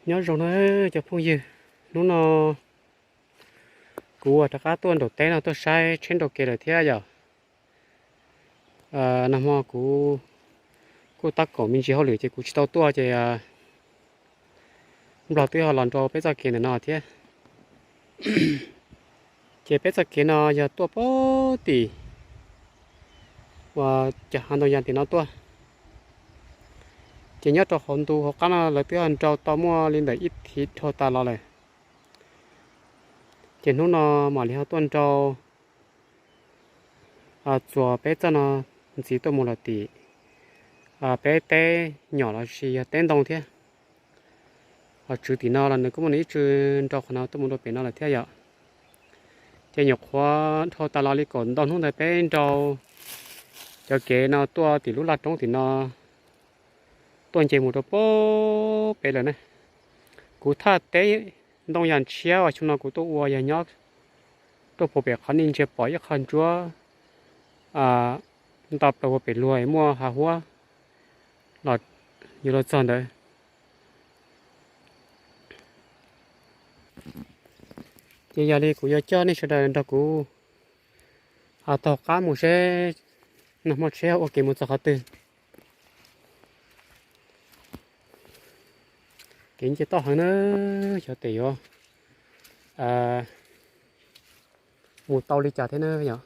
Nyob zoo na cov phooj ywg, hnub no kuv rov qab tuaj nraum teb no tuaj saib tsheb nrau kev lawm thiab yom. Nag hmo kuv kuj tab kaum me ntsis hauj lwm ces kuv tsis tau tuaj ces Nplog twb ho los nrau peb txoj kev ntawm no thiab. Ces peb txoj kev no yog tuaj pem tim uas cov hav ntoo yas tim no tuaj. Ces nyob rau hauv ntu hauv qab no lawv twb ho nrau tau muaj li ntawm ib thiv dhau tas los lawm. Ces hnub no mam li ho tuaj nrau txuas peb txoj no ntxiv tuaj mus lawm tim peb teb nyom los sis yog teb ntoo thiab. Ho tswv tim no los nws kuj muaj nws ib tsw nrau qhov no tuaj mus rau pem no lawm thiab yom. Ces nyuam qhuav dhau tas los li kaum ntau hnub ntawd peb nrau cov kev no tuaj tim lub laj roob tim no tuaj nce mus rau pem lawm na. Kuv thaj teb ntoo yas tshiab uas xyoo no kuv tuaj ua yog nyob rau puag pem qhov nej ntsia pom ib qho ntsuab nto plaws puag pem luag muaj hav huab los yuav luag txog ntawd. Ces yog li kuv yuav coj nej sawv daws nrog kuv taug qab mus seb nag hmo tsheb ua kev mus txog qhov twg. Kev nce toj heev na, xyov tes yuav mus tau li cas thiab na yom.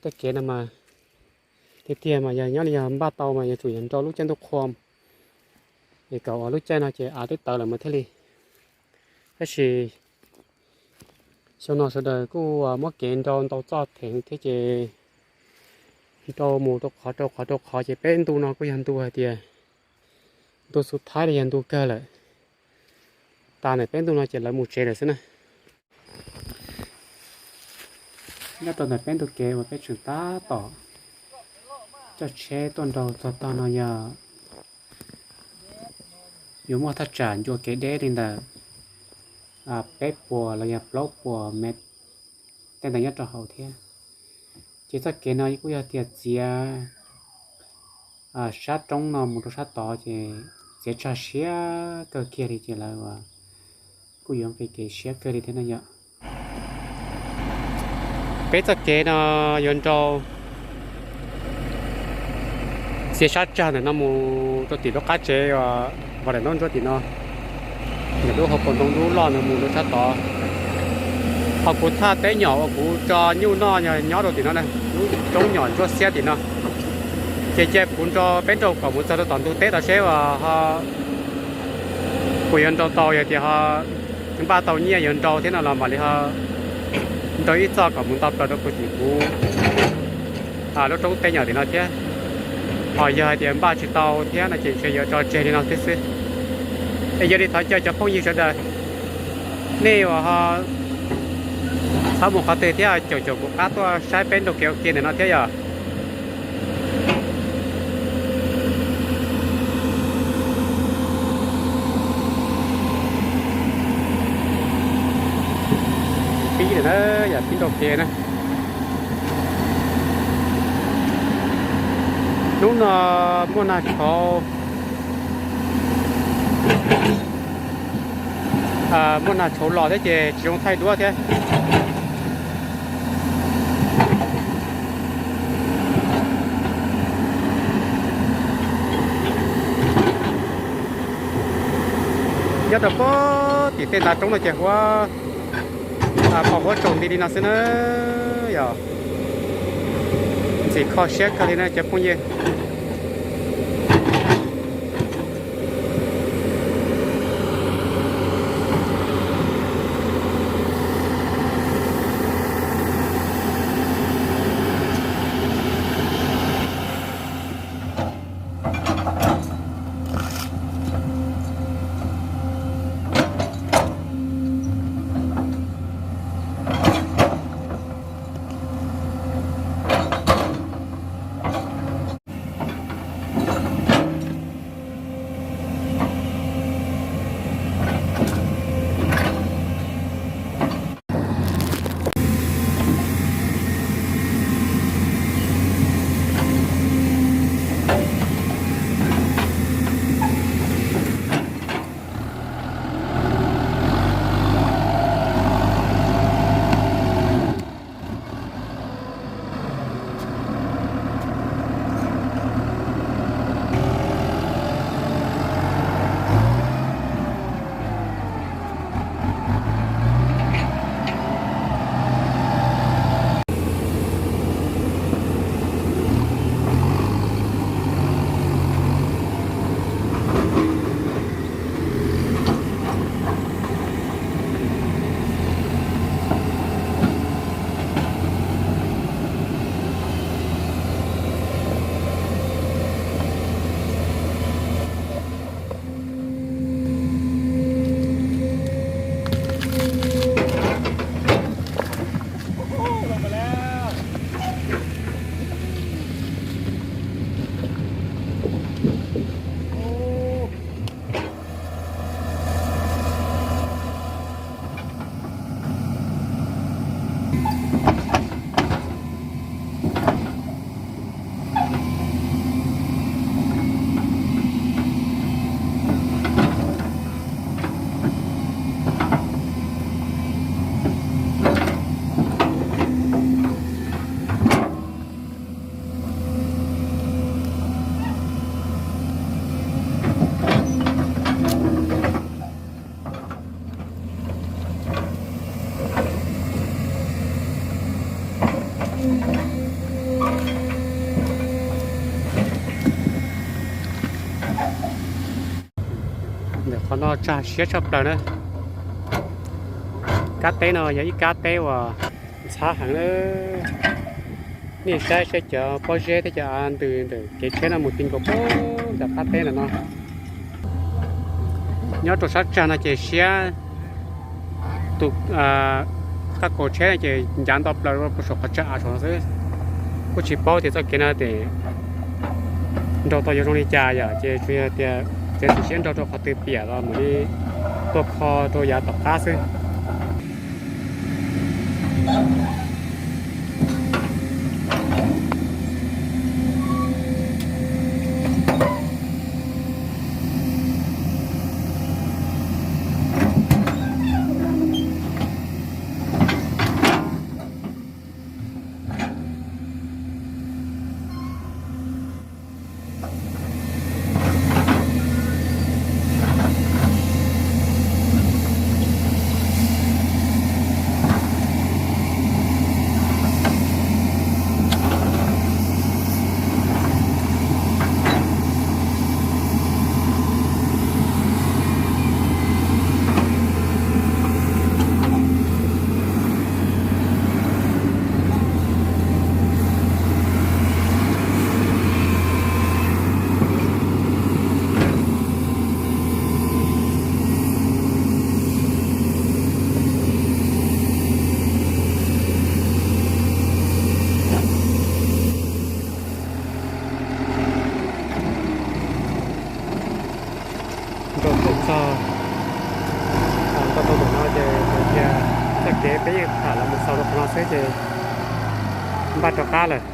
Tej kev no mas tiag tiag mas yog nyob li yog npaj tau mas yuav tsum yog nrau lub caij ntuj qhua es kom uas lub caij no ces av twb tawv lawm mas thiaj li. Tab sis xyoo no sawv daws kuj muab kev nrau ntau txoj theem thiab ces nrau mus rau qhov rau qhov rau qhov ces peb ntu no kuj yog ntu hais tias ntu xu thaib los yog ntu kawg lawm. Tas ntawm peb ntu no ces lawv mus tsev lawm xwb na. Nyob rau ntawm peb ntu kev uas peb tseem tab tom coj tsheb tuaj nrau txog tog no yog yuav muaj thaj tsam ncua kev deb li ntawm peb puas los yog plaub puas mev tej ntawd nyob rau hauv thiab. Ces txoj kev no kuj yog tias txiav sab roob no mus rau sab tod ces txiav tsag siab kawg kiag li ces lawv kuj yuav nqis kev siab kawg li thiab na yom. Peb txoj kev no yuav nrau txiav sab tsag ntawm no mus rau tim lub qab tsev uas ntawm nruab ntsuab tim no, ntawm lub hauv paus ntoo lub loj no mus rau sab tod. Ho kuv thaj teb nyom uas kuv tso nyuj noj nyob rau tim no, lub roob nyom ntsuab xiab tim no. Ces cia kuv nrau, peb nrau kom mus txog rau tom ntug teb tod seb uas ho puas yuav nrau tau, yog tias ho npaj tau nyiaj yuav nrau thiab no los mam li ho nrau ib txoj kom mus nto plaws rau puag tim kuv lub roob teb nyom tim no thiab. Ho yog hais tias npaj tsis tau thiab no ces ntshe yuav tso tseg li no thiab xwb. Es yog li thov caw cov phooj ywg sawv daws, nej uas ho txhob mus qhov twg thiab caum caum kuv qab tuaj saib peb nrau kev ua ke ntawm no thiab yom. Pib lawm na, yog pib nrau kev na. Hnub no muaj nag tshauv, muaj nag tshauv los thiab ces tsis zoo thaij duab thiab. Nyob rau puag tim tej ntav roob no ces huab, pos huab tsaus nti li no xwb na. Yog ntxim kho siab kawg li na cov phooj ywg. Ntawm qhov no tsag siab tshaj plaws na. Kab teb no yog ib kab teb uas ntxhab heev na. Nej saib saib cov pob zeb thiab cov av ntws ntawm kev tsheb no mus ti nkaus puag nram qab teb ntawm no. Nyob rau sab tsag no ces siab tus qab kaus tsheb no ces ncav nto plaws rau puag saum qhov tsag av saum no xwb. Kuj tsis paub tias txoj kev no ces nraug tau yuav zoo li cas yom, ces tsuas yog tias txiav txim siab nraug rau qhov twg piam los mam li tuaj kho rau yav tom qab xwb. Nraug tuaj txog, nraug tuaj ntawm no ces hais tias txoj kev peb yeej tham los mus xaus rau qhov no xwb ces npaj rov qab lawm.